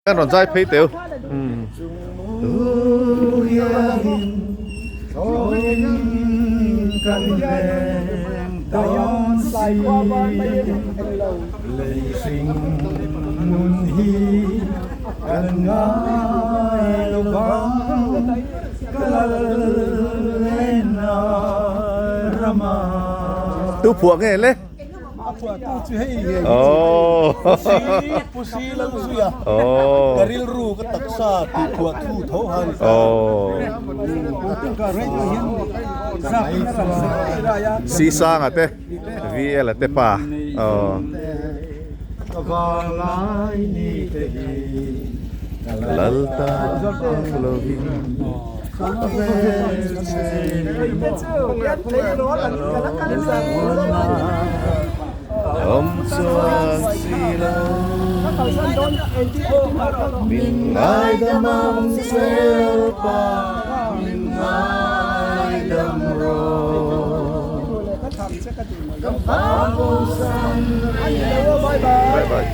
Kan rawn zai phei teu. Tu phuah nge le? A phuahtu chu hei nge Oh. Pusi Lalzuia Oh. ka rilru ka taksa tih phuah thu tho han Oh. Sisanga te VL te pa. Oh. Ka vanglai ni te hi Lalta lovin ka vel che. Awm chuan si lo min ngaidam ang che Lalpa min ngaidam rawh. Bye bye.